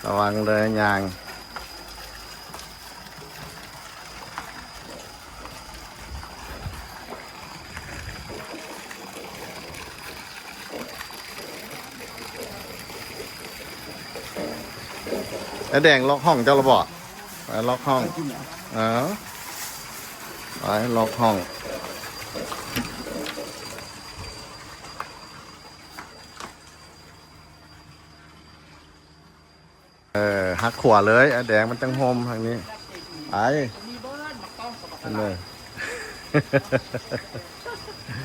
ລະວັງເດີຍ່າງ. ໄອ້ແດງ ລັອກຫ້ອງເຈົ້າລະບໍ? ໄປລັອກຫ້ອງ. ເອີ ໄປລັອກຫ້ອງ. ເອີ ຫັກຂວາເລີຍ ອາແດງມັນຈັ່ງໂຮມທາງນີ້. ໄປ ມີເບີດ ໝາກຕ້ອງກໍບັກຫຼາຍ ເລີຍ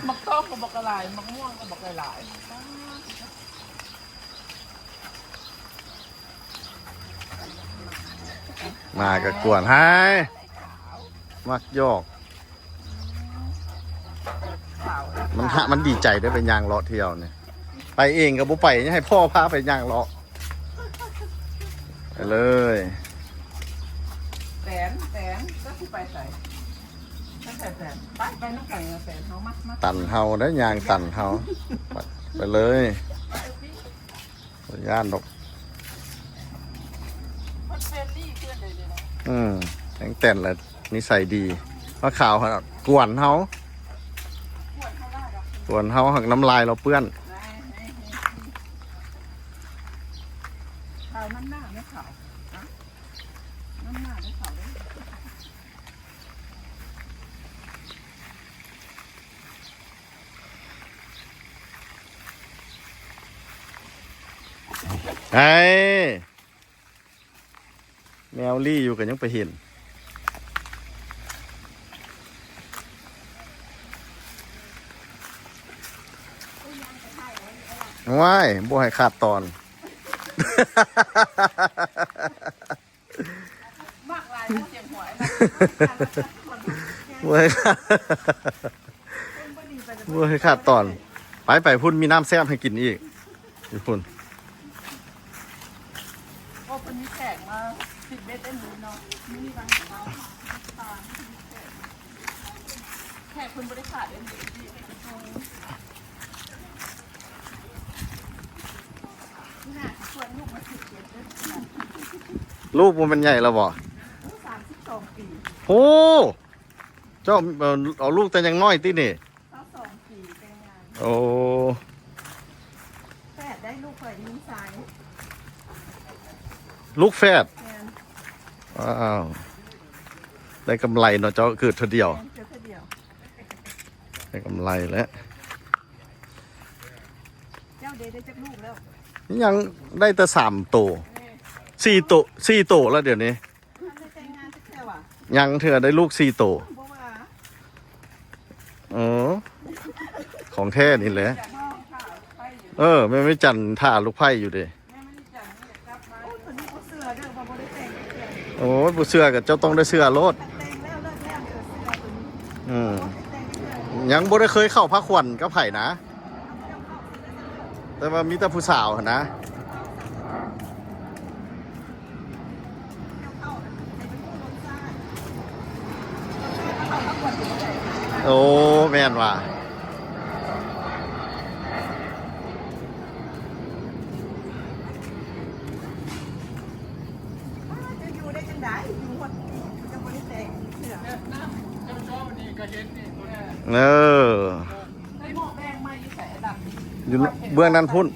ໝາກຕ້ອງກໍບັກຫຼາຍ ໝາກມ່ວງກໍບັກຫຼາຍໆ. ມາກໍກວນ ຫາຍ ມັກຢອກ. ມັນຫະ ມັນດີໃຈໄດ້ໄປຍ່າງເລາະທ່ຽວນີ້ ໄປເອງກໍບໍ່ໄປ ຍັງໃຫ້ພໍ່ພາໄປຍ່າງເລາະ. ໄປເລີຍ ແຕນ ແຕນ ເຈົ້າຊິໄປໃສ? ໄປໃສແຕນ? ໄປ ໄປນຳກັນແຕນ ເຮົາມາ ມາ ຕັນເຮົາໄດ້ ຍ່າງຕັນເຮົາ. ໄປ ໄປເລີຍ ບໍ່ຢ້ານດອກ. ອືມ ແຕ່ງແຕ່ນລະນິໄສດີ ມາຂາວຫັ້ນກວນເຮົາ ກວນເຮົາ ຫາກນ້ຳລາຍລາວເປື້ອນ. ເອີຍ ແມວລີ້ຢູ່ກໍຍັງໄປເຫັນ. ວ້າຍ ບໍ່ໃຫ້ຂາດຕອນ. ມັກຫຼາຍເນາະ ສຽງຫົວໄອ້ນັ້ນ ໂອ້ຍ ໂອ້ຍ ຂາດຕອນ. ໄປ ໄປພຸ້ນ ມີນ້ຳແຊບໃຫ້ກິນອີກ ຢູ່ພຸ້ນ. ໂອ້ ເພິ່ນມີແຂກມາຕິດເບັດໄດ້ມື້ເນາະ ມີວັນເສົາ ແຂກເພິ່ນບໍ່ໄດ້ຂາດເດ້ມື້ນີ້. ລູກບໍ່ແມ່ນໃຫຍ່ແລ້ວບໍ່? ສາມສິບສອງປີ. ໂອ້ ເຈົ້າເອົາລູກແຕ່ຍັງນ້ອຍຕິນີ້? ຊາວສອງປີແຕ່ງງານ. ໂອ້ ແຝດໄດ້ ລູກຂ້ອຍຍິງຊາຍ. ລູກແຝດ? ແມ່ນ. ວ້າວ ໄດ້ກຳໄລເນາະ ເຈົ້າເກີດເທື່ອດຽວ. ແມ່ນ ເກີດເທື່ອດຽວ ໄດ້ກຳໄລແລ້ວ. ເຈົ້າເດ ໄດ້ຈັກລູກແລ້ວ? ຍັງໄດ້ແຕ່ສາມໂຕ ເອີ ສີ່ໂຕ ສີ່ໂຕແລ້ວດຽວນີ້. ຍັງເທື່ອ ໄດ້ລູກສີ່ໂຕ. ເອີ ຂອງແທ້ນີ້ແຫຼະ. ເອີ ແມ່ມະລີຈັນຖ້າລູກໃພ້ຢູ່ເດ. ໂອ້ຍ ບໍ່ເຊື່ອກໍເຈົ້າຕ້ອງໄດ້ເຊື່ອໂລດ. ອືມ ຍັງບໍ່ໄດ້ເຄີຍເຂົ້າພາຂວັນກັບໃຜນະ ແຕ່ວ່າມີແຕ່ຜູ້ສາວຫັ້ນນະ. ໂອ້ ແມ່ນວ່າ ເຈົ້າຢູ່ໄດ້ຈັ່ງໃດ ຢູ່ຮອດປີ ເຈົ້າບໍ່ໄດ້ແຕ່ງເທື່ອ. ເອີ ໃສ່ໝໍ້ແບງມາຢູ່ໃສລະ? ຢູ່ເບື້ອງນັ້ນພຸ້ນ. ອໍ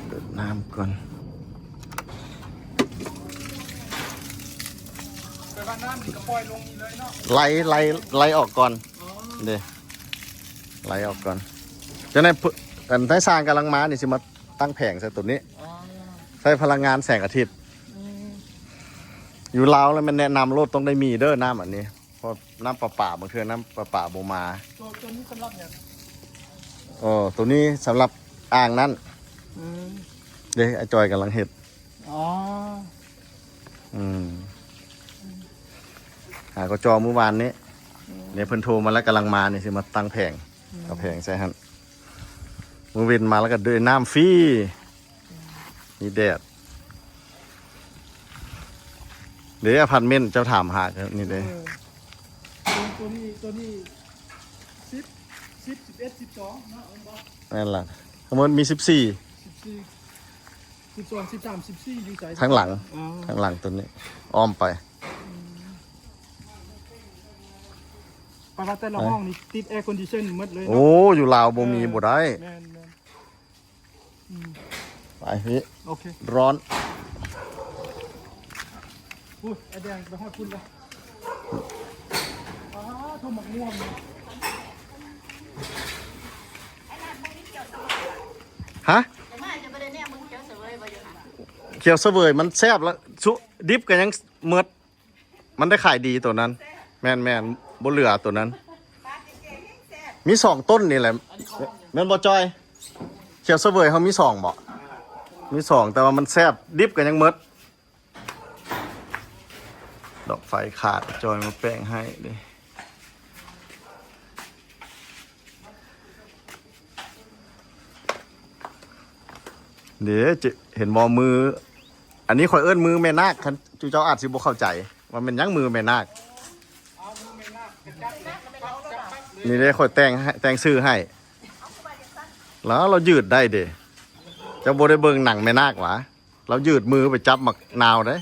ເປີດນ້ຳກ່ອນ. ແປວ່ານ້ຳນີ້ກໍປ່ອຍລົງນີ້ເລີຍເນາະ? ໄຫຼ ໄຫຼ ໄຫຼອອກກ່ອນ. ອໍ ເດ້ ໄຫຼອອກກ່ອນ. ຈັ່ງໃດ ອັນນາຍຊ່າງກຳລັງມານີ້ ຊິມາ ຕັ້ງແຜງໃສ່ໂຕນີ້. ອໍ ໃຊ້ພະລັງງານແສງອາທິດ. ອືມ ຢູ່ລາວແລ້ວແມ່ນແນະນຳໂລດ ຕ້ອງໄດ້ມີເດີນ້ຳອັນນີ້ ເພາະນ້ຳປະປາ ບາງເທື່ອນ້ຳປະປາບໍ່ມາ. ໂຕ ໂຕນີ້ສຳລັບຫຍັງ? ອໍ ໂຕນີ້ສຳລັບອ່າງນັ້ນ. ອືມ ເດ້ ອ້າຍຈອຍກຳລັງເຮັດ. ອໍ ອືມ ຫາກໍຈອງມື້ວານນີ້. ອືມ ເດ ເພິ່ນໂທມາແລ້ວ ກຳລັງມານີ້ ຊິມາຕັ້ງແຜງ. ອືມ ເອົາແຜງໃສ່ຫັ້ນ. ມື້ເວັນມາແລ້ວກໍດ້ວຍນ້ຳຟຣີ ມີແດດ. ເດ້ ອາພາດເມັນເຈົ້າຖາມຫານີ້ເດ້. ເອີ ໂຕ ໂຕນີ້ ໂຕນີ້ ສິບ ສິບ ສິບເອັດ ສິບສອງເນາະ ແມ່ນບໍ່? ນັ້ນລະ ທັງໝົດມີສິບສີ່ ສິບສີ່ ສິບສອງ ສິບສາມ ສິບສີ່ ຢູ່ໃສ? ທາງຫຼັງ ອໍ ທາງຫຼັງຕົວນີ້ ອ້ອມໄປ ອືມ ແປວ່າແຕ່ລະຫ້ອງນີ້ຕິດແອຄອນດິຊັນໝົດເລີຍເນາະ. ໂອ້ ຢູ່ລາວບໍ່ມີ ເອີ ບໍ່ໄດ້ ແມ່ນໆ ອືມ ໄປພີ່ ໂອເຄ ຮ້ອນ ອຸ້ຍ ໄອ້ແດງໄປຮອດພຸ້ນລະ ອ້າ ໂທ ໝາກມ່ວງ ຮະ? ຂຽວສະເຫວີຍມັນແຊບລະ ສຸ ດິບກໍຍັງໝົດ. ມັນໄດ້ຂາຍດີໂຕນັ້ນ ແມ່ນໆ ບໍ່ເຫຼືອໂຕນັ້ນ ມີສອງຕົ້ນນີ້ແຫຼະ ແມ່ນບໍ່ຈ້ອຍ? ຂຽວສະເຫວີຍເຮົາມີສອງບໍ່? ມີສອງ ແຕ່ວ່າມັນແຊບ ດິບກໍຍັງໝົດ ດອກໄຟຂາດ ຈ້ອຍມາແປງໃຫ້ເດ້. ເດ້ ເຫັນບໍ່ ມື ອັນນີ້ຂ້ອຍເອີ້ນມືແມ່ນາກ ຄັນ ເຈົ້າອາດຊິບໍ່ເຂົ້າໃຈວ່າແມ່ນຫຍັງມືແມ່ນາກ. ນີ້ເດ້ ຂ້ອຍແຕ່ງໃຫ້ ແຕ່ງຊື່ໃຫ້ ແລ້ວລາວຢືດໄດ້ເດ້. ເຈົ້າບໍ່ໄດ້ເບິ່ງໜັງແມ່ນາກຫວາ? ລາວຢືດມືໄປຈັບໝາກນາວເດ້.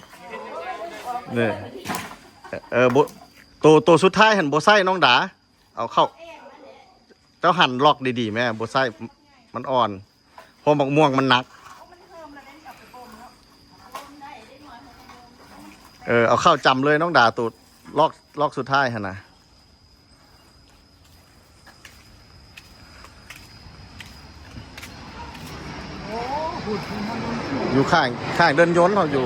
ນີ້ ເອີ ບໍ່ ໂຕ ໂຕສຸດທ້າຍຫັ້ນບໍ່ໃຊ້ ນ້ອງດາ. ເອົາເຂົ້າ ເຈົ້າຫັນລັອກດີໆແມ້ ບໍ່ໃຊ້ ມັນອ່ອນ ເພາະໝາກມ່ວງມັນໜັກ. ເອີ ເອົາເຂົ້າຈຳເລີຍນ້ອງດາ ໂຕລັອກ ລັອກສຸດທ້າຍຫັ້ນນະ. ຢູ່ຂ້າງ ຂ້າງເດີ່ນຍົນເຮົາຢູ່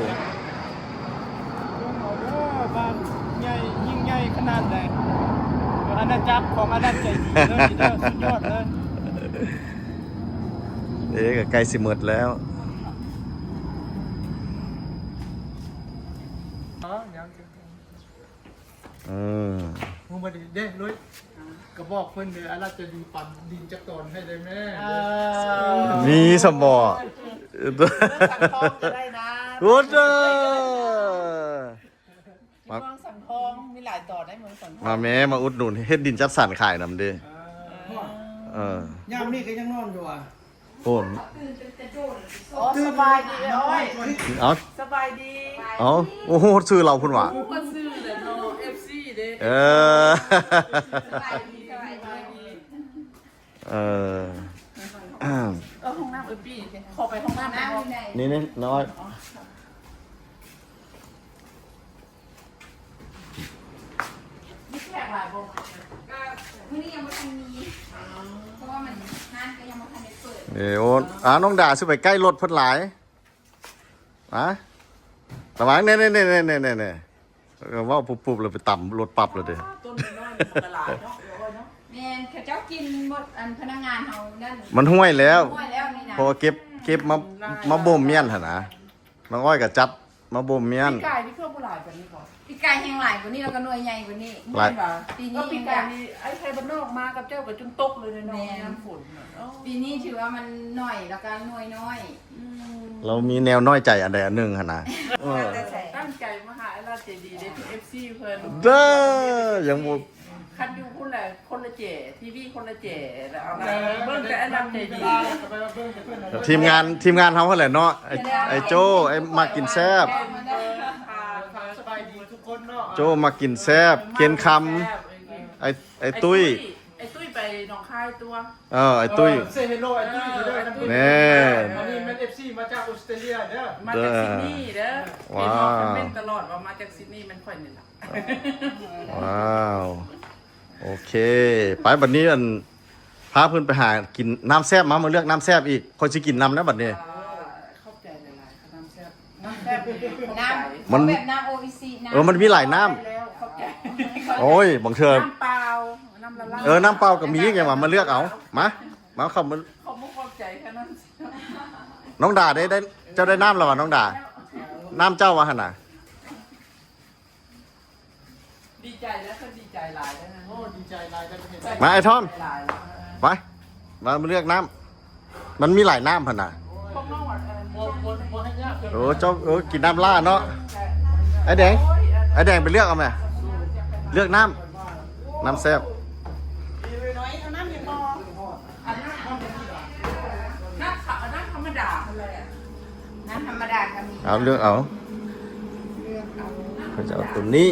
ເບິ່ງເອົາເດີ ບ້ານໃຫຍ່ ຍິ່ງໃຫຍ່ຂະໜາດໃດ ອານາຈັກຂອງອາລັດໃຈດີເດີ ນີ້ເດີ ສຸດຍອດເລີຍ. ເອີ ກໍໃກ້ຊິໝົດແລ້ວ ອໍ ຍັງ ອືມ ເບິ່ງບັດນີ້ເດ້ ລຸຍ ກໍບອກເພິ່ນເດີ ອາລັດຈະດີປັນດິນຈັກຕອນໃຫ້ໄດ້ແມ່. ເອີ ມີສຳບໍ່? ເມືອງສັງທອງກໍໄດ້ນະ ໂອ້ໂຫ ມາ ເມືອງສັງທອງ ມີຫຼາຍຕອນໃນເມືອງສັງທອງ ມາແມ້ ມາອຸດໜູນ ເຮັດດິນຈັດສັນຂາຍນຳເດ້. ເອີ ເອີ ຍາມນີ້ກໍຍັງນອນຢູ່ຫວາ? ໂອ້ ອໍ ສະບາຍດີເອື້ອຍ ເອົ້າ ສະບາຍດີ ເອົ້າ ໂອ້ໂຫ ຊື່ລາວພຸ້ນຫວາ ຮູ້ເພິ່ນຊື່ແຫຼະເນາະ ເອັຟຊີເດ້ ເອີ ສະບາຍດີ ສະບາຍດີ ເອີ ເອີ ຫ້ອງນ້ຳເອື້ອຍປີ້ ຂໍໄປຫ້ອງນ້ຳໄດ້ບໍ່? ນີ້ໆ ນ້ອຍ ມີແຂກຫຼາຍບໍ່? ກໍມື້ນີ້ຍັງບໍ່ທັນມີ ເພາະວ່າມັນ ຮ້ານກໍຍັງບໍ່ທັນໄດ້ເປີດ. ເອີ ໂອ້ ອ່າ ນ້ອງດາຊິໄປໃກ້ລົດເພິ່ນຫຼາຍ ອາ ລະວັງ ແນ່ໆ ເວົ້າປຸບໆ ແລ້ວໄປຕຳລົດປັບແລ້ວເດ້. ຕົ້ນນ້ອຍໆ ມັນກໍຫຼາຍເນາະ ແມ່ນ ເຂົາເຈົ້າກິນໝົດ ອັນພະນັກງານເຮົານັ້ນ ມັນຫ້ວຍແລ້ວ ຫ້ວຍແລ້ວນີ້ນະ ເພາະວ່າເກັບ ເກັບມາ ອືມ ມາບົ່ມມ້ຽນຫັ້ນນະ. ນ້ອງອ້ອຍກໍຈັດມາບົ່ມມ້ຽນ. ປີກາຍນີ້ຄືບໍ່ຫຼາຍປານນີ້ບໍ່? ປີກາຍແຮງຫຼາຍກວ່ານີ້ ແລ້ວກໍໜ່ວຍໃຫຍ່ກວ່ານີ້. ຫຼາຍ ປີນີ້ ເອີ ປີກາຍນີ້ ອ້າຍໄທບ້ານນອກມາກັບເຈົ້າກໍຈົນຕົກເລີຍເນາະ ແມ່ນ ຍາມຝົນນະ. ເອີ ປີນີ້ຖືວ່າມັນໜ້ອຍ ແລ້ວກໍໜ່ວຍນ້ອຍ. ອືມ ລາວມີແນວນ້ອຍໃຈອັນໃດອັນໜຶ່ງຫັ້ນນະ. ເອີ ຕັ້ງໃຈມາຫາອາລັດໃຈດີເດ້ ເອັຟຊີເພິ່ນ ເດີ ຍັງບໍ່ ຄັນຢູ່ພຸ້ນແຫຼະ ຄົນລະແຈ ທີວີຄົນລະແຈ ແລ້ວເອົາມາເບິ່ງແຕ່ອັນນັ້ນໃຈດີ. ທີມງານ ທີມງານເຮົາຫັ້ນແຫຼະເນາະ ໄອ້ ໄອ້ໂຈ້ ໄອ້ມັກກິນແຊບ ສະບາຍດີທຸກຄົນເນາະ ໂຈ້ມັກກິນແຊບ ເຄນຄຳ ໄອ້ ໄອ້ຕຸ້ຍ ໄອ້ຕຸ້ຍໄປໜອງຄາຍຕົວະ. ເອີ ໄອ້ຕຸ້ຍ ເອີ ເຊເຮໂລ ໄອ້ຕຸ້ຍເດີ ແນ່ ອັນນີ້ແມ່ນເອັຟຊີມາຈາກອົດສະຕຣາເລຍເດີ ມາຈາກຊິດນີເດີ. ວ້າວ ເຫັນວ່າຄອມເມັນຕະຫຼອດວ່າມາຈາກຊິດນີ ແມ່ນຂ້ອຍນີ້ລະ. ວ້າວ ໂອເຄ ໄປບັດນີ້ ອັນ ພາເພິ່ນໄປຫາກິນນ້ຳແຊບ ມາ ມາເລືອກນ້ຳແຊບອີກ ຂ້ອຍຊິກິນນຳນະບັດນີ້. ເອີ ຂອບໃຈຫຼາຍໆ ນ້ຳແຊບ ນ້ຳແຊບ ນ້ຳ ມັນ ເອົາແບບນ້ຳໂອອິຊິນະ. ເອີ ມັນມີຫຼາຍນ້ຳ ແລ້ວຂອບໃຈ. ໂອ້ຍ ບາງເທື່ອ ນ້ຳເປົ່າ ນ້ຳລະລາຍ ເອີ ນ້ຳເປົ່າກໍມີ ຍັງວ່າມາເລືອກເອົາ ມາ ມາ ເຂົ້າມາ ຂອບໃຈຂະໜາດ. ນ້ອງດາໄດ້ ໄດ້ ເຈົ້າໄດ້ນ້ຳແລ້ວຫວາ ນ້ອງດາ? ນ້ຳເຈົ້າວ່າຫັ້ນນະ. ດີໃຈແລ້ວ ເພິ່ນດີໃຈຫຼາຍແລ້ວນະ. ໂອ້ ດີໃຈຫຼາຍ ໄດ້ເຫັນ ມາ ໄອ້ທອມ ຫຼາຍແລ້ວ ໄປ ມາ ມາເລືອກນ້ຳ ມັນມີຫຼາຍນ້ຳຫັ້ນນະ. ໂອ້ ເຈົ້າ ເອີ ກິນນ້ຳຫຼ້າເນາະ. ໄອ້ແດງ ໄອ້ແດງໄປເລືອກເອົາແມ ເລືອກນ້ຳ ນ້ຳແຊບ. ທຳມະດາກໍມີ ເອົາເລືອກເອົາ ເລືອກເອົາ ຂ້ອຍຈະເອົາໂຕນີ້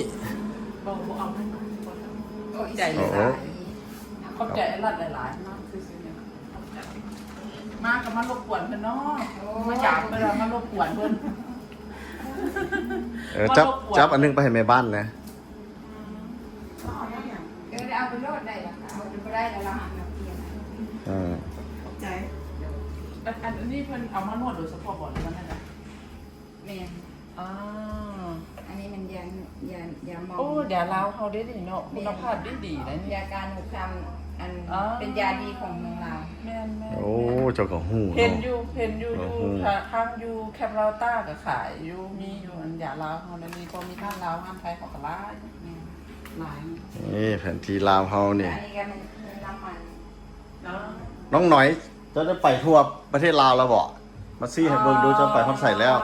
ບໍ່ ບໍ່ເອົາໃຫ້ມັນ ຂອບໃຈຫຼາຍໆ ຂອບໃຈອ້າຍລັດຫຼາຍໆເນາະ ມາກໍມາລົບກວນເພິ່ນເນາະ ມາຢາມເພິ່ນ ມາລົບກວນເພິ່ນ ເອີ ຈັບ ມາລົບກວນ ຈັບອັນໜຶ່ງໄປໃຫ້ແມ່ບ້ານແດ່. ເອີ ເອົາໄປໂລດໄດ້ລະ ເອົາໄປບໍ່ໄດ້ລະ ລະຫັກນັກຮຽນ ເອີ ຂອບໃຈ ອັນ ອັນນີ້ເພິ່ນເອົາມານວດໂດຍສະເພາະບໍ່ ຫຼືວ່າແນວໃດ? ແມ່ນ ອ່າ ອັນນີ້ແມ່ນຢາ ຢາ ຢາໝອງ ໂອ້ ຢາລາວເຮົາເດ້ນີ້ເນາະ ຄຸນນະພາບດີໆ ແມ່ນ ເດ້ນີ້ ຢາການຫູກຄຳ ອັນ ອ່າ ເປັນຢາດີຂອງເມືອງລາວ ແມ່ນໆ ໂອ້ ເຈົ້າກໍຮູ້ເນາະ ເຫັນຢູ່ ເຫັນຢູ່ ຢູ່ ທາງຢູ່ແຄມລາວຕ້າກໍຂາຍຢູ່ ມີຢູ່ ອັນຢາລາວເຮົານັ້ນນີ້ ເພາະມີຮ້ານລາວຮ້ານໄທເຮົາກໍຫຼາຍ ແມ່ນ ຫຼາຍ ນີ້ແຜນທີ່ລາວເຮົານີ້ ອັນນີ້ກໍແມ່ນນ້ຳມັນ ນ້ອງໜອຍ ເຈົ້າໄດ້ໄປທົ່ວປະເທດລາວແລ້ວບໍ່? ມາຊີ້ໃຫ້ເບິ່ງດູ ເຈົ້າໄປຮອດໃສແລ້ວ?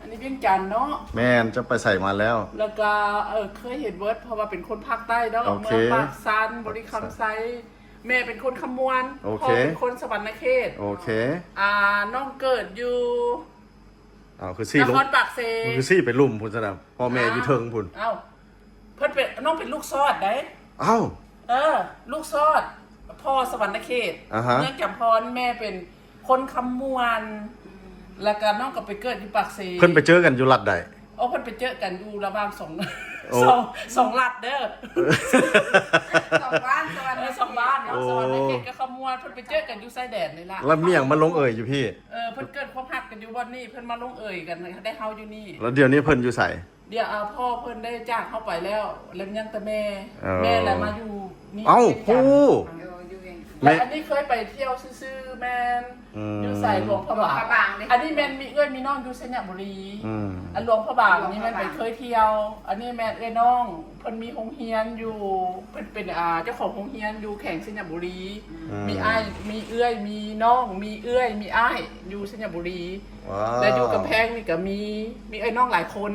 ອັນນີ້ວຽງຈັນເນາະ ແມ່ນ ເຈົ້າໄປໃສມາແລ້ວ? ແລ້ວກໍ ເອີ ເຄີຍເຫັນເບິດ ເພາະວ່າເປັນຄົນພາກໃຕ້ເນາະ ໂອເຄ ເມືອງປາກຊັນ ບໍລິຄຳໄຊ ແມ່ເປັນຄົນຄຳມ່ວນ ໂອເຄ ພໍ່ເປັນຄົນສະຫວັນນະເຂດ ໂອເຄ ອ່າ ນ້ອງເກີດຢູ່ ອ້າວ ຄືຊີ້ລົງ ນະຄອນປາກເຊ ມັນຄືຊີ້ໄປລຸ່ມພຸ້ນຊັ້ນນະ ພໍ່ແມ່ຢູ່ເທິງພຸ້ນ ອ້າວ ເພິ່ນເປັນ ນ້ອງເປັນລູກຊອດໃດ໋ ອ້າວ ເອີ ລູກຊອດ ພໍ່ສະຫວັນນະເຂດ ອ່າຮະ ເມືອງຈຳພອນ ແມ່ເປັນຄົນຄຳມ່ວນ ແລ້ວກໍນ້ອງກໍໄປເກີດຢູ່ປາກເຊ ເພິ່ນໄປເຈີກັນຢູ່ລັດໃດ? ໂອ້ ເພິ່ນໄປເຈີກັນຢູ່ລະຫວ່າງສອງ ໂອ້ ສອງ ສອງລັດເດີ ສອງບ້ານ ເອີ ສອງບ້ານເນາະ ເອີ ສະຫວັນນະເຂດກັບຄຳມ່ວນ ເພິ່ນໄປເຈີກັນຢູ່ຊາຍແດນນີ້ລະ ແລ້ວມາຫຍັງມາລົງເອີຍຢູ່ພີ້? ເອີ ເພິ່ນເກີດຄວາມຮັກກັນຢູ່ບ່ອນນີ້ ເພິ່ນມາລົງເອີຍກັນໃຫ້ເຮົາຢູ່ນີ້ ແລ້ວດຽວນີ້ເພິ່ນຢູ່ໃສ? ດຽວ ອາ ພໍ່ເພິ່ນໄດ້ຈາກເຮົາໄປແລ້ວ ແລ້ວຍັງແຕ່ແມ່ ເອີ ແມ່ລະມາຢູ່ນີ້ ເອົ້າ ເປັນຈັນ ໂອ້ ແມ່ ແລະ ອັນນີ້ເຄີຍໄປທ່ຽວຊື່ໆ ແມ່ນ ອືມ ຢູ່ໃສ ຫຼວງພະບາງ ຫຼວງພະບາງເດ້ ອັນນີ້ແມ່ນມີເອື້ອຍມີນ້ອງຢູ່ໄຊຍະບູລີ ອືມ ອັນຫຼວງພະບາງນີ້ແມ່ນໄປເຄີຍທ່ຽວ ອັນນີ້ແມ່ນເອື້ອຍນ້ອງ ເພິ່ນມີໂຮງຮຽນຢູ່ ເພິ່ນເປັນ ອາ ເຈົ້າຂອງໂຮງຮຽນຢູ່ແຂວງໄຊຍະບູລີ ອືມ ມີອ້າຍ ມີເອື້ອຍ ມີນ້ອງ ມີເອື້ອຍ ມີອ້າຍ ຢູ່ໄຊຍະບູລີ ວ້າວ ແລະ ຢູ່ກຳແພງນີ້ກໍມີ ມີເອື້ອຍນ້ອງຫຼາຍຄົນ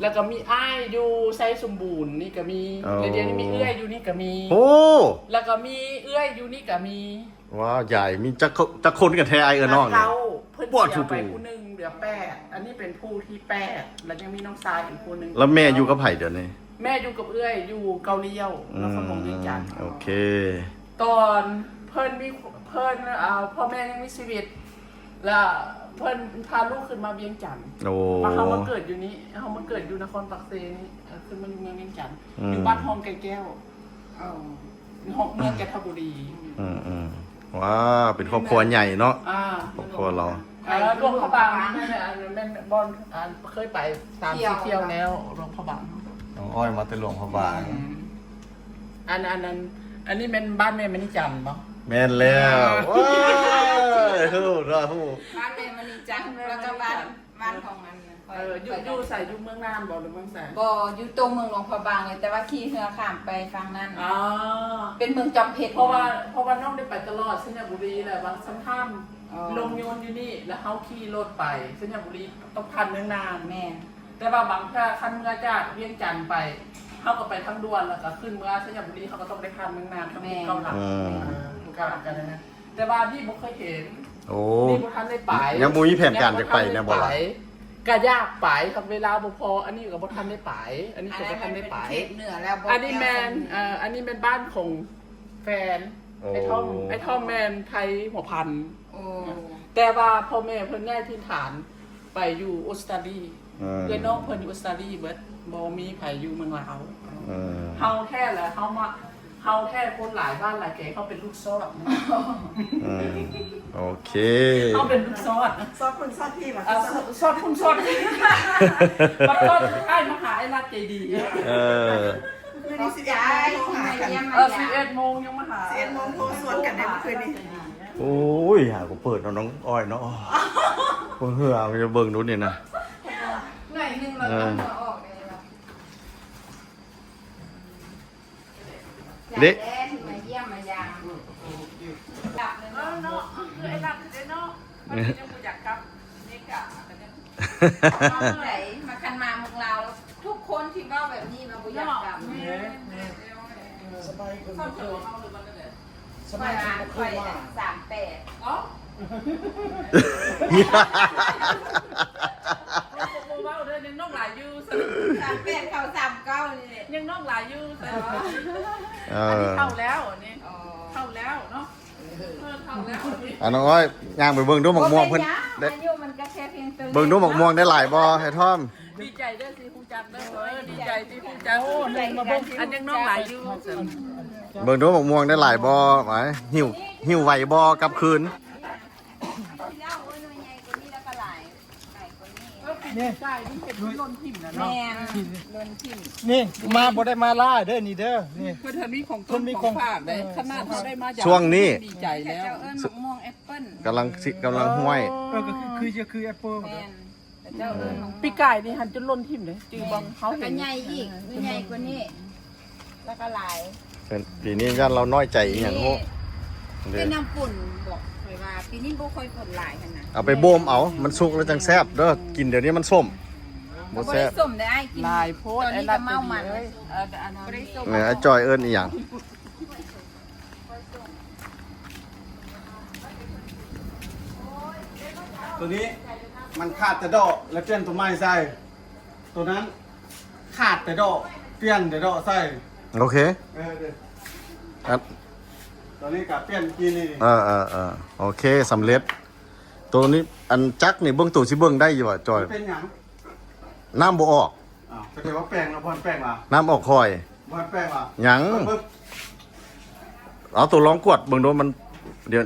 ແລ້ວກໍມີອ້າຍຢູ່ໄຊສົມບູນນີ້ກໍມີ ໂອ້ ແລ້ວດຽວນີ້ມີເອື້ອຍຢູ່ນີ້ກໍມີ ໂອ້ ແລ້ວກໍມີເອື້ອຍຢູ່ນີ້ກໍມີ ວ້າວ ຍາຍ ມີຈັກຄົນ ຈັກຄົນກັນແທ້ ອ້າຍເອື້ອຍນ້ອງນີ້? ເກົ້າ ເພິ່ນເສຍໄປຜູ້ໜຶ່ງ ເຫຼືອແປດ ອັນນີ້ເປັນຜູ້ທີແປດ ແລ້ວຍັງມີນ້ອງຊາຍອີກຜູ້ໜຶ່ງ ແລ້ວແມ່ຢູ່ກັບໃຜດຽວນີ້? ແມ່ຢູ່ກັບເອື້ອຍ ຢູ່ເກົ້າລ້ຽວ ອືມ ນະຄອນຫຼວງວຽງຈັນ ໂອເຄ ຕອນເພິ່ນມີ ເພິ່ນ ເອີ ພໍ່ແມ່ຍັງມີຊີວິດ ແລ້ວເພິ່ນພາລູກຂຶ້ນມາວຽງຈັນ ໂອ້ ມາ ເຮົາມາເກີດຢູ່ນີ້ ເຮົາມາເກີດຢູ່ນະຄອນປາກເຊນີ້ ເອີ ຂຶ້ນມາຢູ່ເມືອງວຽງຈັນ ອືມ ຢູ່ບ້ານຮ່ອງໄກ່ແກ້ວ ເອີ ເມືອງຈັນທະບູລີ ອືມໆ ວ້າວ ເປັນຄອບຄົວໃຫຍ່ເນາະ ອ່າ ຄອບຄົວລາວ ເອີ ຫຼວງພະບາງນີ້ແມ່ນ ແມ່ນບ່ອນ ອ່າ ເຄີຍໄປສາມສີ່ທ່ຽວແລ້ວ ຫຼວງພະບາງ ນ້ອງອ້ອຍມາແຕ່ຫຼວງພະບາງ ອືມ ອັນ ອັນ ອັນ ອັນນີ້ແມ່ນບ້ານແມ່ມະນີຈັນບໍ່? ແມ່ນແລ້ວ ເອີ ໂອ້ຍ ຮູ້ເນາະ ຮູ້ ບ້ານແມ່ມະນີຈັນ ແລ້ວກໍບ້ານ ບ້ານຂອງອັນ ເອີ ຢູ່ ຢູ່ໃສ? ຢູ່ເມືອງນ່ານບໍ່ ຫຼືເມືອງໃສ? ບໍ່ ຢູ່ຕົວເມືອງຫຼວງພະບາງເລີຍ ແຕ່ວ່າຂີ່ເຮືອຂ້າມໄປຝັ່ງນັ້ນ ອໍ ເປັນເມືອງຈອມເພັດ ເພາະວ່າ ເພາະວ່ານ້ອງໄດ້ໄປຕະຫຼອດໄຊຍະບູລີ ແລ້ວບາງສຳພັນ ອໍ ລົງຍົນຢູ່ນີ້ ແລ້ວເຮົາຂີ່ລົດໄປໄຊຍະບູລີ ຕ້ອງຜ່ານເມືອງນ່ານ ແມ່ນ ແຕ່ວ່າບາງເທື່ອຄັນເມືອຈາກວຽງຈັນໄປ ເຮົາກໍໄປທາງດ່ວນ ແລ້ວກໍຂຶ້ນເມືອໄຊຍະບູລີ ເຮົາກໍຕ້ອງໄດ້ຜ່ານເມືອງນ່ານ ແມ່ນ ເຂົ້າຫຼັງ ອືມ ເອີ ມັນກໍອາດຈະນັ້ນນະ ແຕ່ວ່ານີ້ບໍ່ເຄີຍເຫັນ ໂອ້ ນີ້ບໍ່ທັນໄດ້ໄປ ຍັງບໍ່ມີແຜນການຈະໄປແນວບໍ່ລະ? ກະຢາກໄປ ຄັນເວລາບໍ່ພໍ ອັນນີ້ກໍບໍ່ທັນໄດ້ໄປ ອັນນີ້ກໍບໍ່ທັນໄດ້ໄປ ອັນນີ້ແມ່ນ ເອີ ອັນນີ້ແມ່ນບ້ານຂອງແຟນ ໂອ້ ໄອ້ທອມ ໄອ້ທອມແມ່ນໄທຫົວພັນ ໂອ້ ແຕ່ວ່າພໍ່ແມ່ເພິ່ນຍ້າຍຖິ່ນຖານໄປຢູ່ອົດສະຕາລີ ອືມ ເອື້ອຍນ້ອງເພິ່ນຢູ່ອົດສະຕາລີເບິດ ບໍ່ມີໃຜຢູ່ເມືອງລາວ ອືມ ເຮົາແທ້ລະ ເຮົາມາ ເຮົາແທ້ຄົນຫຼາຍບ້ານຫຼາຍແຂວງ ເຮົາເປັນລູກຊອດ ອືມ ໂອເຄ ເຮົາເປັນລູກຊອດ ຊອດພຸ້ນຊອດພີ້ຫວາ ອ່າ ຊອດພຸ້ນຊອດພີ້ ບັດຕອນສຸດທ້າຍມາຫາໄອ້ລັດໃຈດີ ເອີ ຄືນນີ້ສິບເອັດໂມງໂທຫາກັນ ເອີ ສິບເອັດໂມງຍັງມາຫາ ສິບເອັດໂມງໂທຊວນກັນໄດ້ມື້ຄືນນີ້ ໂອ້ຍ ຫາກໍເປີດເນາະ ນ້ອງອ້ອຍເນາະ ເບິ່ງເຫື່ອ ມັນຈະເບິ່ງດູນີ້ນະ ໜ້ອຍໜຶ່ງ ເອີ ເຮົາເຫື່ອອອກເດ້ ເດ້ ມາຢ້ຽມມາຢາມ ເອີ ເນາະ ຄືໄອ້ລັດເດ້ເນາະ ມັນກໍຍັງບໍ່ຢາກກັບອາເມລິກາ ກໍຍັງ ໃດ ມາ ຄັນມາເມືອງລາວ ທຸກຄົນທີ່ເວົ້າແບບນີ້ວ່າບໍ່ຢາກກັບ ເນາະ ແມ່ນ ແມ່ນ ສະບາຍ ເພິ່ນບໍ່ເຄີຍ ສະບາຍ ເພິ່ນບໍ່ເຄີຍມາ ສາມແປດ ເອົ້າ ບໍ່ເວົ້າເດີ ຍັງນ້ອງຫຼາຍຢູ່ຊັ້ນ ສາມແປດເຂົ້າສາມເກົ້ານີ້ແຫຼະ ຍັງນ້ອງຫຼາຍຢູ່ຊັ້ນ ເອີ ອັນນີ້ເຖົ້າແລ້ວ ອັນນີ້ ອໍ ເຖົ້າແລ້ວເນາະ ເອີ ເຖົ້າແລ້ວ ອັນນີ້ ອ່ະ ນ້ອງອ້ອຍ ຍ່າງໄປເບິ່ງດູໝາກມ່ວງເພິ່ນ ບໍ່ເປັນຫຍັງ ໄດ້ ອາຍຸມັນກໍແຄ່ພຽງຕົວ ເບິ່ງດູໝາກມ່ວງໄດ້ຫຼາຍບໍ່ ໃຫ້ທ່ອມ ດີໃຈເດີຊິຮູ້ຈັກເດີ ເອີ ດີໃຈທີ່ຮູ້ຈັກ ໂອ້ ມາເບິ່ງ ອັນຍັງນ້ອງຫຼາຍຢູ່ ເບິ່ງດູໝາກມ່ວງໄດ້ຫຼາຍບໍ່ ໄປ ຫິ້ວ ຫິ້ວໄຫວບໍ່ກັບຄືນ ເອີ ປີກາຍມັນເຫັນມັນຫຼົ່ນຖິ້ມນະເນາະ ແມ່ນ ຫຼົ່ນຖິ້ມ ນີ້ມາບໍ່ໄດ້ມາຫຼາຍເດີນີ້ເດີ ນີ້ ເພິ່ນມີຂອງຕົ້ນຂອງຝາກເດ້ ເອີ ຂະໜາດເຮົາໄດ້ມາຈາກ ຊ່ວງນີ້ ດີໃຈແລ້ວ ເຂົາເຈົ້າເອີ້ນໝາກມ່ວງແອັບເປິ້ນ ກຳລັງຊິ ກຳລັງຫ້ວຍ ເອີ ກໍຄື ຄື ຄືແອັບເປິ້ນ ແມ່ນ ເຂົາເຈົ້າເອີ້ນໝາກມ່ວງ ປີກາຍນີ້ຫັ້ນຈົນຫຼົ່ນຖິ້ມເດ້ ຈື່ບໍ່ ເຮົາເຫັນ ແລ້ວກໍໃຫຍ່ອີກ ໃຫຍ່ກວ່ານີ້ ແລ້ວກໍຫຼາຍ ເປັນ ປີນີ້ຢ້ານລາວນ້ອຍໃຈອີ່ຫຍັງ ນີ້ ໂອ້ ເປັນນ້ຳຝົນບໍ ຂ້ອຍວ່າປີນີ້ບໍ່ຄ່ອຍຝົນຫຼາຍຫັ້ນນະ ເອົາໄປບົ່ມເອົາ ມັນສຸກແລ້ວຈັ່ງແຊບເດີ ກິນດຽວນີ້ມັນສົ້ມ ບໍ່ແຊບ ບໍ່ໄດ້ສົ້ມເດ້ອ້າຍ ກິນຫຼາຍໂພດ ຕອນນີ້ກໍເມົາມັນ ເອີ ອັນນັ້ນ ບໍ່ໄດ້ສົ້ມ ເອີ ອ້າຍຈ່ອຍເອີ້ນອີ່ຫຍັງ? ຕົວນີ້ມັນຂາດແຕ່ດອກ ແລ້ວປ່ຽນຕົວໃໝ່ໃສ່ ຕົວນັ້ນຂາດແຕ່ດອກ ປ່ຽນແຕ່ດອກໃສ່ ໂອເຄ ເອີ ເດີ ອັນ ຕົວນີ້ກໍປ່ຽນກີ້ນີ້ ເອີ ເອີ ເອີ ໂອເຄ ສຳເລັດ ຕົວນີ້ ອັນຈັກນີ້ເບິ່ງ ໂຕຊິເບິ່ງໄດ້ຢູ່ຫວາ ຈ່ອຍ? ເປັນຫຍັງ? ນ້ຳບໍ່ອອກ ອ້າວ ສະແດງວ່າແປງແລ້ວ ບໍ່ແປງລະ ນ້ຳອອກຄ່ອຍ ບໍ່ແປງລະ ຍັງ ເອົາໂຕລອງກວດເບິ່ງດູ ມັນ ດຽວ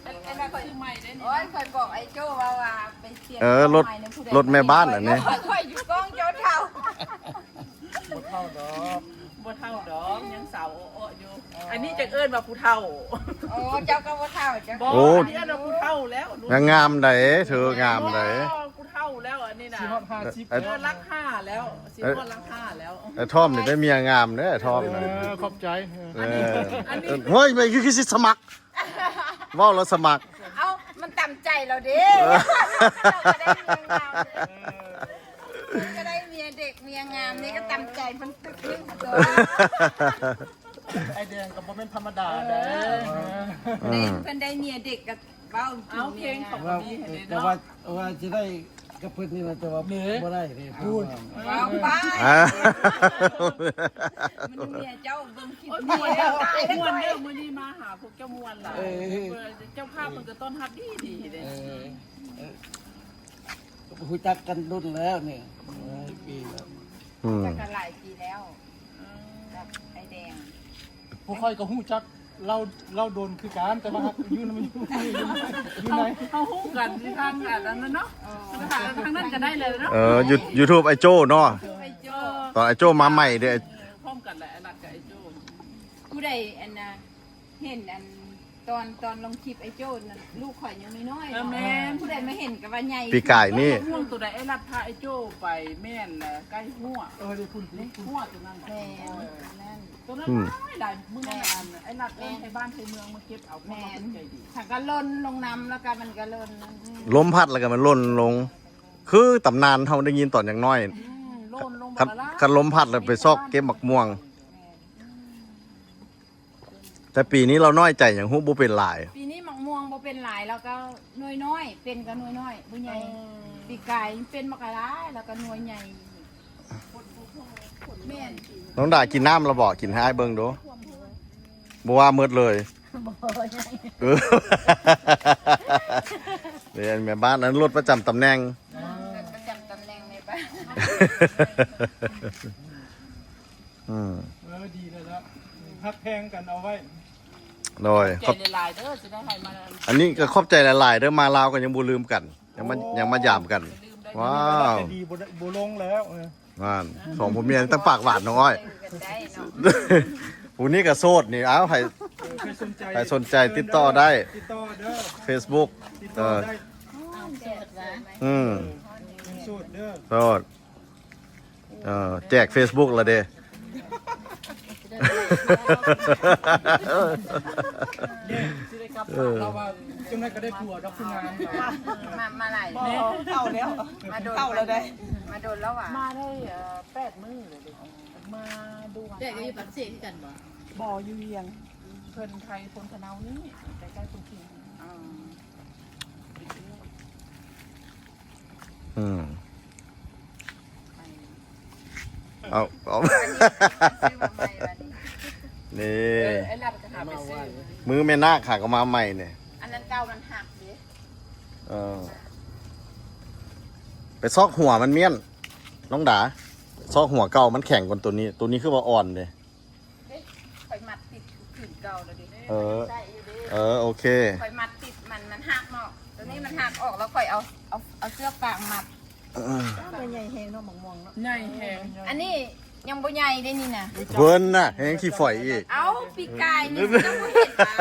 ອັນ ອັນນັ້ນຂ້ອຍຊື້ໃໝ່ເດ້ນີ້ ໂອ້ຍ ຂ້ອຍບອກໄອ້ໂຈ້ວ່າ ວ່າໄປປ່ຽນ ເອີ ລົດ ລົດແມ່ບ້ານອັນນີ້ ຂ້ອຍຢູ່ກ້ອງເຈົ້າເຖົ້າ ບໍ່ເຖົ້າດອກ ບໍ່ເຖົ້າດອກ ຍັງສາວເອາະໆຢູ່ ອັນນີ້ຈັ່ງເອີ້ນວ່າຜູ້ເຖົ້າ ໂອ້ ເຈົ້າກໍບໍ່ເຖົ້າ ເຈົ້າ ບໍ່ ໂອ້ ອັນນີ້ເອີ້ນວ່າຜູ້ເຖົ້າແລ້ວ ງາມໃດ ເທີງາມໃດ ຜູ້ເຖົ້າແລ້ວ ອັນນີ້ນະ ຊິຮອດຫ້າສິບ ເອີ ຫຼັກຫ້າແລ້ວ ຊິຮອດຫຼັກຫ້າແລ້ວ ໄອ້ທອມນີ້ໄດ້ເມຍງາມເດີ ໄອ້ທອມນະ ເອີ ຂອບໃຈ ເອີ ອັນນີ້ ເອີ ເຮີ້ຍ ຄື ຄືຊິສະໝັກ ເວົ້າແລ້ວສະໝັກ ເອົ້າ ມັນຕາມໃຈລາວເດ້ ເອີ ລາວກໍໄດ້ເມຍງາມເດ້ ກໍໄດ້ເມຍເດັກເມຍງາມນີ້ກໍຕາມໃຈເພິ່ນຕຶກໜຶ່ງຕົວ ອ້າຍແດງກໍບໍ່ແມ່ນທຳມະດາເດ້ ເອີ ອືມ ເພິ່ນໄດ້ເມຍເດັກກໍເວົ້າເອົາເພງເຂົາກໍມີໃຫ້ເດ້ ແຕ່ວ່າ ເນາະ ວ່າຊິໄດ້ ກັບເພິ່ນນີ້ລະ ແຕ່ວ່າ ເດ້ ບໍ່ໄດ້ເດ້ ເອີ ເວົ້າໄປ ອ່າ ມັນເມຍເຈົ້າເບິ່ງຄລິບ ໂອ້ຍ ມ່ວນເດີ ມ່ວນເດີ ມື້ນີ້ມາຫາພວກເຈົ້າມ່ວນຫຼາຍ ເອີ ເຈົ້າພາບເພິ່ນກໍຕ້ອນຮັບດີໆເດ້ ເອີ ເອີ ຮູ້ຈັກກັນດົນແລ້ວນີ້ ຫຼາຍປີແລ້ວ ອືມ ຮູ້ຈັກກັນຫຼາຍປີແລ້ວ ກັບອ້າຍແດງ ພວກຂ້ອຍກໍຮູ້ຈັກ ລາວ ລາວດົນຄືກັນ ແຕ່ວ່າຢູ່ນຳ ຢູ່ໃນ ເຮົາ ເຮົາຮູ້ກັນຢູ່ທາງອັນນັ້ນເນາະ ເອີ ທາງນັ້ນກໍໄດ້ເລີຍເນາະ ເອີ ຢູ ຢູທູບອ້າຍໂຈ້ເນາະ ເອີ ຕອນອ້າຍໂຈ້ມາໃໝ່ເດ້ ເອີ ພ້ອມກັນແຫຼະ ອ້າຍລັດກັບອ້າຍໂຈ້ ຜູ້ໃດອັນນ່າ ເຫັນອັນຕອນ ຕອນລົງຄລິບອ້າຍໂຈ້ນັ້ນ ລູກຂ້ອຍຍັງນ້ອຍໆ ເອີ ເນາະ ແມ່ນ ຜູ້ໃດມາເຫັນກໍວ່າໃຫຍ່ ປີກາຍນີ້ ໝາກມ່ວງຕົວໃດ ອ້າຍລັດພາອ້າຍໂຈ້ໄປ ແມ່ນແຫຼະ ໃກ້ຮົ້ວ ເອີ ພຸ້ນ ຮົ້ວຕົວນັ້ນ ແມ່ນ ເອີ ນັ້ນ ຕົວນັ້ນ ອືມ ຫຼາຍໆ ມື້ນັ້ນ ແມ່ນ ອັນ ອ້າຍລັດເອີ້ນ ແມ່ນ ໄທບ້ານໄທເມືອງມາເກັບເອົາ ແມ່ນ ເພາະວ່າເພິ່ນໃຈດີ ຫາກະຫຼົ່ນລົງນຳ ແລ້ວກະມັນກະຫຼົ່ນ ອືມ ລົມພັດແລ້ວກະມັນຫຼົ່ນລົງ ຄືຕຳນານເຮົາໄດ້ຍິນຕອນຍັງນ້ອຍ ອືມ ຫຼົ່ນລົງ ຄັນ ບໍ່ລະລະ ຄັນລົມພັດແລ້ວໄປຊອກເກັບໝາກມ່ວງ ແມ່ນ ອືມ ແຕ່ປີນີ້ລາວນ້ອຍໃຈຫຍັງຮູ້ ບໍ່ເປັນຫຼາຍ ປີນີ້ໝາກມ່ວງບໍ່ເປັນຫຼາຍ ແລ້ວກໍໜ່ວຍນ້ອຍ ເປັນກໍໜ່ວຍນ້ອຍ ບໍ່ໃຫຍ່ ເອີ ປີກາຍເປັນບັກຫຼາຍ ແລ້ວກໍໜ່ວຍໃຫຍ່ ແມ່ນ ນ້ອງດາກິນນ້ຳລະບໍ່? ກິນໃຫ້ອ້າຍເບິ່ງດູ ບໍ່ວ່າໝົດເລີຍ ບໍ່ ເອີ ເດ້ ແມ່ບ້ານ ອັນລົດປະຈຳຕຳແໜ່ງ ເອີ ລົດປະຈຳຕຳແໜ່ງແມ່ບ້ານ ອືມ ເອີ ດີແລ້ວລະ ຮັກແພງກັນເອົາໄວ້ ໂດຍ ຂອບໃຈຫຼາຍໆເດີ ຊິໄດ້ໃຫ້ມາ ອັນນີ້ກໍຂອບໃຈຫຼາຍໆເດີ ມາລາວກໍຍັງບໍ່ລືມກັນ ຍັງມາ ໂອ້ ຍັງມາຢາມກັນ ຢ່າລືມເດີ ວ້າວ ດີບໍ່ ບໍ່ລົງແລ້ວ ເອີ ນັ້ນ ສອງຜົວເມຍຕັ້ງປາກຫວານ ນ້ອງອ້ອຍ ຜູ້ນີ້ກໍໂສດນີ້ ເອົ້າ ໃຜ ເອີ ໃຜສົນໃຈ ໃຜສົນໃຈຕິດຕໍ່ໄດ້ ຕິດຕໍ່ເດີ ເຟສບຸກ ຕິດຕໍ່ໄດ້ ເອີ ອືມ ເອີ ໂສດເດີ ໂສດ ເອີ ແຈກເຟສບຸກລະເດ້ ເອີ ຊິໄດ້ກັບ ເອີ ລາວວ່າຈັ່ງໃດກໍໄດ້ຜົວດອກ ຜູ້ງາມ ມາ ມາຫຼາຍ ເຖົ້າແລ້ວ ມາດົນ ເຖົ້າແລ້ວໄດ໋ ມາດົນແລ້ວຫວາ ມາໄດ້ ເອີ ແປດມື້ເລີຍເດ້ ມາດ່ວນ ແຈກຢູ່ປາກເຊຄືກັນບໍ່? ບໍ່ ຢູ່ວຽງ ເພິ່ນໄທໂພນຂະເນົານີ້ ໃກ້ໆໂພນຂະເນົາ. ອໍ ອືມ ເອົາ ເອົາ ອັນນີ້ຊື້ມາໃໝ່ບັດນີ້ ນີ້ ເອີ ໄອ້ລັດກໍຫາໄປຊື້ ມືແມ່ນາກຫາກໍມາໃໝ່ນີ້ ອັນນັ້ນເກົ່າມັນຫັກເດ້. ເອີ ໄປຊອກຫົວມັນມ້ຽນ ນ້ອງດາ ຊອກຫົວເກົ່າມັນແຂງກວ່າໂຕນີ້ ໂຕນີ້ຄືວ່າອ່ອນເດ້. ເອີ ຂ້ອຍມັດຕິດຄືນເກົ່າແລ້ວເດ້. ເອີ ເອີ ໂອເຄ ຂ້ອຍມັດຕິດມັນ ມັນຫັກເນາະ ໂຕນີ້ມັນຫັກອອກ ແລ້ວຂ້ອຍເອົາ ເອົາ ເອົາເຊືອກຟາງມັດ. ເອີ ມັນໃຫຍ່ແຮງເນາະ ໝາກມ່ວງເນາະ ໃຫຍ່ແຮງ. ອັນນີ້ຍັງບໍ່ໃຫຍ່ເດ້ນີ້ນະ ເພິ່ນນະແຮງຂີ້ຝອຍອີກ. ເອົ້າ ປີກາຍນີ້ຍັງບໍ່ເຫັນຫວາ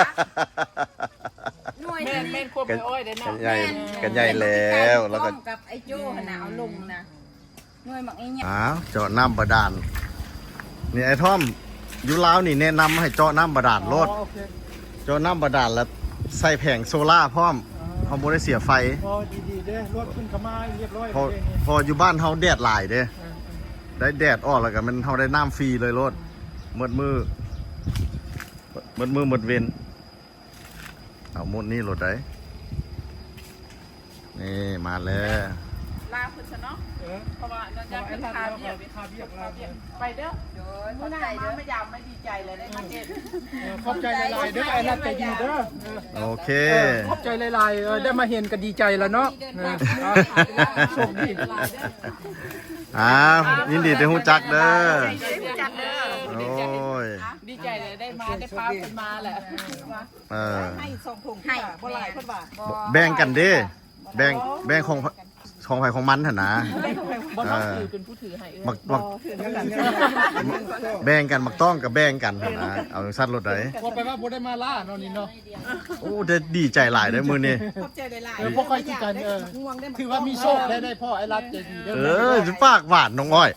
ໜ່ວຍ ແມ່ນ ນີ້ ແມ່ນຄວາມອ້ອຍເດ້ເນາະ ກໍໃຫຍ່ ແມ່ນ ກໍໃຫຍ່ແລ້ວ ແລ້ວກໍກັບໄອ້ໂຈ້ຫັ້ນນະ ເອົາລົງນະ. ໜ່ວຍໝາກໃຫຍ່ໆ ອ້າວ ເຈາະນ້ຳບາດານ ນີ້ ໄອ້ທອມ ຢູ່ລາວນີ້ແນະນຳໃຫ້ເຈາະນ້ຳບາດານໂລດ. ອໍ ໂອເຄ ເຈາະນ້ຳບາດານ ແລ້ວໃສ່ແຜງໂຊລາພ້ອມ. ອໍ ເຮົາບໍ່ໄດ້ເສຍໄຟ. ອໍ ດີໆເດ້ ລົດເພິ່ນກໍມາຮຽບຮ້ອຍ ເພາະ ເດ້ນີ້ ເພາະຢູ່ບ້ານເຮົາແດດຫຼາຍເດ້. ເອີໆ ໄດ້ແດດອອກ ແລ້ວກໍແມ່ນເຮົາໄດ້ນ້ຳຟຣີເລີຍໂລດ ໝົດມື້ ໝົດມື້ໝົດເວັນ. ເອົາໝົດນີ້ໂລດໄດ໋. ນີ້ມາແລ້ວ ລາເພິ່ນຊະເນາະ. ເອີ ເພາະວ່າເພິ່ນຄາວຽກ ເພິ່ນຄາວຽກ ໄປເດີ. ໂດຍ ມື້ໜ້າມາ ມາຢາມ ມາດີໃຈແລ້ວໄດ້ມາເຮັດ. ເອີ ຂອບໃຈຫຼາຍໆເດີ ໄອ້ລັດໃຈດີເດີ. ເອີ ໂອເຄ ເອີ ຂອບໃຈຫຼາຍໆ ເອີ ໄດ້ມາເຫັນກໍດີໃຈແລ້ວເນາະ. ເອີ ໂຊກດີ. ອ້າວ ຍິນດີໄດ້ຮູ້ຈັກເດີ. ໂອ້ຍ ດີໃຈແລ້ວໄດ້ມາ ໄດ້ພາເພິ່ນມາແຫຼະ. ເອີ ໃຫ້ສອງຖົງ ໃຫ້ ບໍ່ຫຼາຍເພິ່ນວ່າ. ແບ່ງກັນເດ້ ແບ່ງ ແບ່ງຂອງ ຂອງໃຜຂອງມັນຫັ້ນນະ. ບໍ່ຕ້ອງ ເອີ ຖື ເປັນຜູ້ຖືໃຫ້ເອີຍ. ບັກ ບັກ ແບ່ງກັນ ບັກຕ້ອງກໍແບ່ງກັນຫັ້ນນະ ເອົາຈັ່ງຊັ້ນໂລດໄດ໋. ບໍ່ໄປວ່າບໍ່ໄດ້ມາລ້າເນາະນີ້ເນາະ. ໂອ້ ໄດ້ດີໃຈຫຼາຍເດ້ມື້ນີ້ ຂອບໃຈຫຼາຍໆ. ເອີ ບໍ່ຄ່ອຍຄືກັນ ເອີ ຖືວ່າມີໂຊກໄດ້ ໄດ້ພໍ້ໄອ້ລັດໃຈດີເດີ. ເອີ ປາກຫວານນ້ອງອ້ອຍ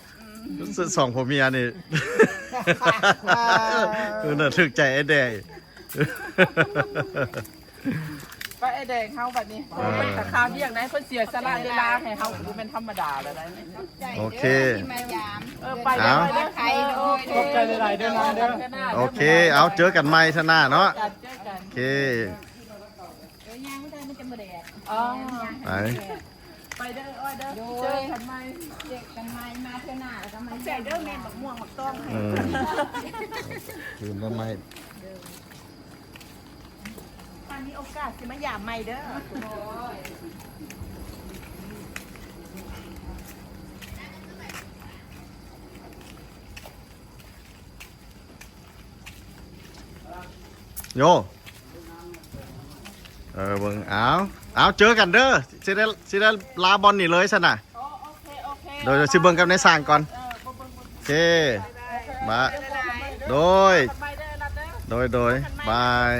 ສອງຜົວເມຍນີ້. ເອີ ຖືກໃຈໄອ້ແດງ. ໄປໄອ້ແດງເຮົາບັດນີ້. ເອີ ເພິ່ນກໍຄາວຽກນະ ເພິ່ນເສຍສະຫຼະເວລາໃຫ້ເຮົາ ບໍ່ແມ່ນທຳມະດາແລ້ວນະ. ໂອເຄ ເອີ ໄປເດີ ໄປເດີ. ຂອບໃຈຫຼາຍໆເດີນາເດີ. ໂອເຄ ເອົາ ເຈີກັນໃໝ່ເທື່ອໜ້າເນາະ. ເຈີກັນ ເຈີກັນ ໂອເຄ. ເອີ ຍ່າງບໍ່ໄດ້ ມັນຈະບໍ່ແດດ. ອໍ ໄປ ໄປເດີອ້ອຍເດີ. ໂດຍ ເຈີກັນໃໝ່ ເຈີກັນໃໝ່ ມາເທື່ອໜ້າແລ້ວກໍມາ. ຂອບໃຈເດີ ແມ່ນບັກມ່ວງບັກຕ້ອງໃຫ້. ເອີ ຄືນມາໃໝ່. ຖ້າມີໂອກາດຊິມາຢາມໃໝ່ເດີ. ໂຍ ເອີ ເບິ່ງ ເອົາ ເອົາ ເຈີກັນເດີ. ຊິໄດ້ ຊິໄດ້ລາບ່ອນນີ້ເລີຍຊັ້ນນະ. ໂອ ໂອເຄ ໂອເຄ ໂດຍ ຊິເບິ່ງກັບນາຍຊ່າງກ່ອນ. ເອີ ບໍ່ເບິ່ງ ບໍ່ເບິ່ງ ໂອເຄ ບາຍບາຍ. ໂດຍ ໂດຍ ໂດຍ ບາຍ.